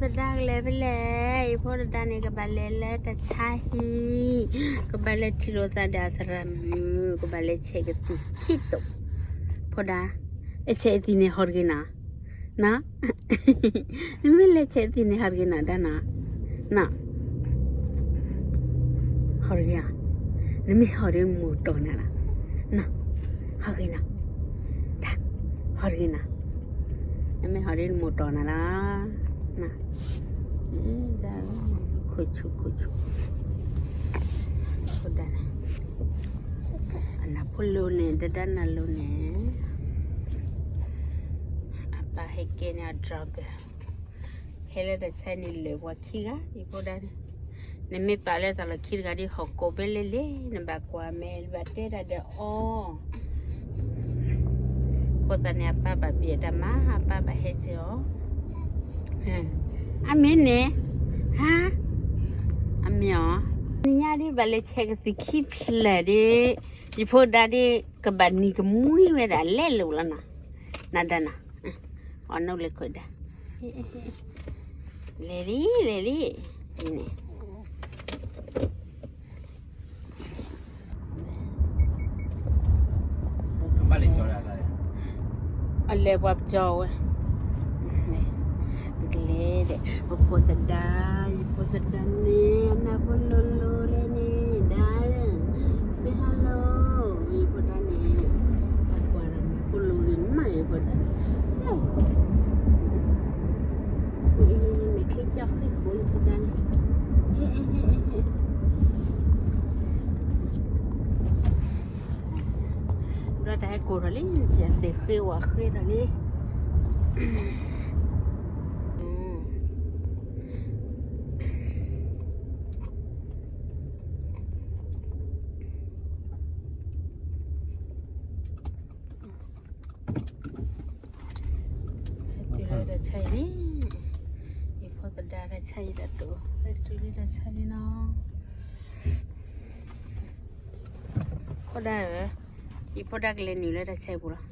သဒါကလဲၤဖဲလဲၣ်, ယဖိသဒါန့ၣ် ကဘၣ်လဲၤလၢတၢ်ဆါဟံၣ်, ကဘၣ်လဲၤထံၣ်လိာ်သးဒီးအသရၣ်မုၣ်, ကဘၣ်လဲၤဆဲးကသံၣ်ခံတိာ်, ဖိဒါ, အဆဲးအသံၣ်န့ၣ်ဟီၣ်တဂ့ၤနၤ, န, နမ့ၢ်လဲၤဆဲးအသံၣ်န့ၣ်ဟီၣ်တဂ့ၤနၤဒါနၤ, န, ဟီၣ်တဂ့ၤဧါ, နမ့ၢ်ဟီၣ်ဒီးနမိၢ်တီၢ်နၤလီၤ, န, ဟီၣ်တဂ့ၤနၤ, ဒါ, ဟီၣ်တဂ့ၤနၤ နမ့ၢ်ဟီၣ်ဒ်နမိၢ်တီၢ်နၤလီၤ, န, ခိၣ်ဆူၣ်ခိၣ်ဆူၣ်, အနၢ်ဖိလိၤန့ၣ် ဒဒါနၢ်လိၤန့ၣ်, အပၢ်ဟဲက့ၤန့ၣ်အ driver, ဟဲလၢတၢ်ဆါန့ၣ်လၢာ်ပှၤခံဂၤ ယဖိဒါန့ၣ် နမ့ၢ်ပာ်လၢတၢ်လီၢ်ခံတဂၤဒ်ဟီၣ်ကိးဖဲလဲၣ်လဲၣ် နဘၣ်ကွၢ်မဲာ် နဘၣ်တဲတၢ်ဒီးအီၤ, အဃိသတးန့ၣ် အပၢ်ဘၣ်ဘံၣ်အတၢ်မၤ အပၢ်ဘၣ်ဟဲက့ၤအီၤ, အမ့ၢ်န့ၣ်, ဟါ, အမ့ၢ်အီၤ, နညါဒ်ဘၣ်လဲၤဆဲးကသံၣ်ခံဖျၢၣ်ဒ်, ယဖိဒါဒ် ကဘၣ်နံၤကမှံဝဲဒၣ်လဲၤလိာ်လီၤနၤ, နဒါနၤ, အီၣ်နုာ်လၢခိၣ်ဒါ လဲၤလံ လဲၤလံ, န့ၣ်, အလဲၤပှၤပကီၤဝဲ, ကလဲၤဒီး ပဖိသဒါ, ယဖိသဒါန့ၣ် အနၢ်ဖိလိၤလိၤလဲၣ်န့ၣ် ဒါ, say hello, ယဖိဒါန့ၣ်, အကွၢ်ဒီးနၢ်ဖိလိၤဂ့ၤမး ယဖိဒါန့ၣ် မ့ၢ်ချ့ကၠီဃံဃိ ယဖိဒါန့ၣ်, ဒီးတၢ်ဟဲကိၢ်ထီၣ်လံ, ယသ့ၣ်ဃ့ဝဲဃ့ဒီးလံ. ဟဲတုၤလၢတၢ်ဆါအံၤလံ, ယဖိသဒါတၢ်ဆါအံၤတၢ်တိာ်, ဟဲတုၤလၢတၢ်ဆါလံနီၤ, ဖိဒါဧၢ, ယဖိဒါကလဲၤနုာ်လၢတၢ်ဆါအံၤပူၤလီၤ.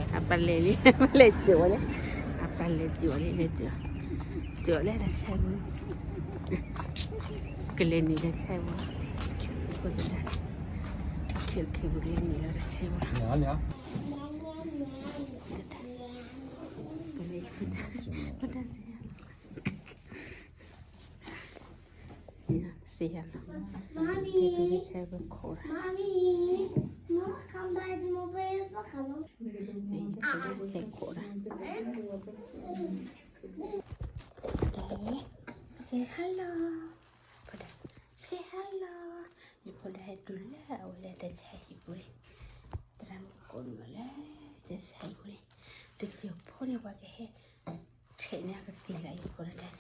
အပၢ်လဲၤလံ, အပၢ်လဲၤစၢၤဝဲလံ, အပၢ်လဲၤစၢၤဝဲလံ, လဲၤစၢၤ, စၢၤလၢတၢ်ဆါအံၤပူၤ, ကလဲၤနုာ်တၢ်ဆါအံၤပူၤလီၤ, ဖိသဒါ, ခဲခဲပကလဲၤနုာ်လၢတၢ်ဆါအံၤပူၤလီၤ. သ့ၣ်ညါလီၤ, Mommy, Mommy, Mom's come by the mobile phone. Say hello. ဖိဒါ, say hello. ယဖိဒါဟဲတုၤလၢအဝဲလၢတၢ်ဆါဟံၣ်ပူၤလံ, သရၣ်မုၣ်ကိးနုာ်လၢတၢ်ဆါဟံၣ်ပူၤလံ, တစၢၤဖိန့ၣ်ပှၤကဟဲ ဆဲးန့ၢ်အကသံၣ်လၢယဖိသဒါန့ၣ်,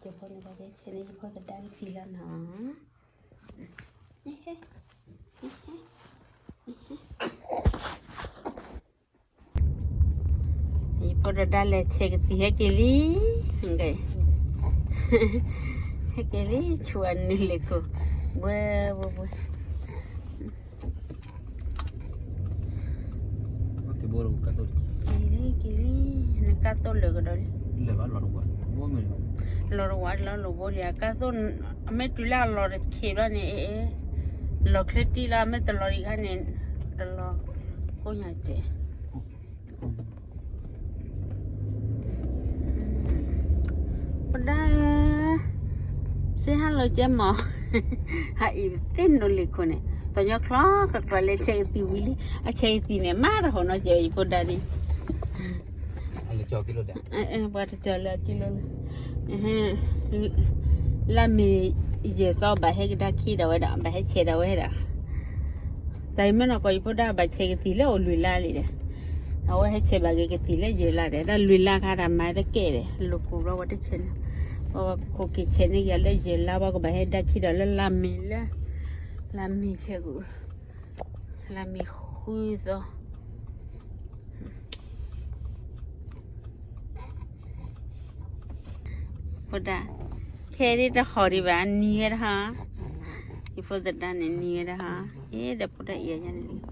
ယဖိန့ၣ်ဘၣ်ကဲဆဲးန့ၢ်ယဖိသဒါကသံၣ်လၢနီၤ, ယဖိသဒါလဲၤဆဲးကသံၣ်ဟဲက့ၤလံ, ဟဲက့ၤလံ ဆူအနုာ်လ့ၤခိၣ်, ဘှဲဘှဲဘှဲ က့ၤလံ က့ၤလံ, နကါသိၣ်လၢာ်ကဒီးလံ, လီၤတဝးလီၤလိာ်ဘိလံ အကါသိၣ်, အမ့ၢ်တုၤလၢအလီၤတဆံးဘျီန့ၣ်, လီၤချ့တံၢ်လီၤ, မ့ၢ်တလီၤဒံးခါန့ၣ်, တလီၤကိးညါစဲး ဖိဒါဧၢ, say hello ကဲမး, ဟးအံၤသ့ၣ်နီၣ်လ့ၤခိၣ်န့ၣ်, သညီချီချီလဲၤဆဲးကသံၣ်ဝံၤလံ, အဆဲးကသံၣ်န့ၣ် မၤတဟီၣ်နီတစဲး ယဖိဒါန့ၣ်, ပှၤတစၢၤလၢအကံလိလၢ, လါမ့ၤယဲၢ်သီဘၣ်ဟဲကဒါခံဒီးဝဲဒၣ် ဘၣ်ဟဲဆဲးဒီးဝဲဒၣ် တၢ်အံၤမ့ၢ်နီၢ်ကီၢ် ယဖိဒါဘၣ်ဆဲးကသံၣ်လၢအိၣ်လွံၢ်လါလံဒီး, အဝဲဟဲဆဲးဘၣ်က့ၤကသံၣ်လၢယဲၢ်လါဒီး တၢ်လွံၢ်လါခါတၢ်မၤတကဲဒီး လိာ်ကိၢ်ဘျီဝဲတဆဲးန့ၣ်, ပှၤခိၣ်က့ၤဆဲးန့ၢ်က့ၤလၢယဲၢ်လါ ပှၤကဘၣ်ဟဲဒါခံဒီးလၢလါမ့ၤလၢ, လါမ့ၤခဲကူ, လါမ့ၤဃုသီ ဖိဒါ, ခဲဒ်တဟီၣ်ဒံးဘၣ် နံၤဝဲတဟါ, ယဖိသဒါန့ၣ်နံၤဝဲဒၣ်ဟါ, အ့ၣ် ဒီးဖိတၢ်အံၤညါန့ၣ်, အ့ၣ်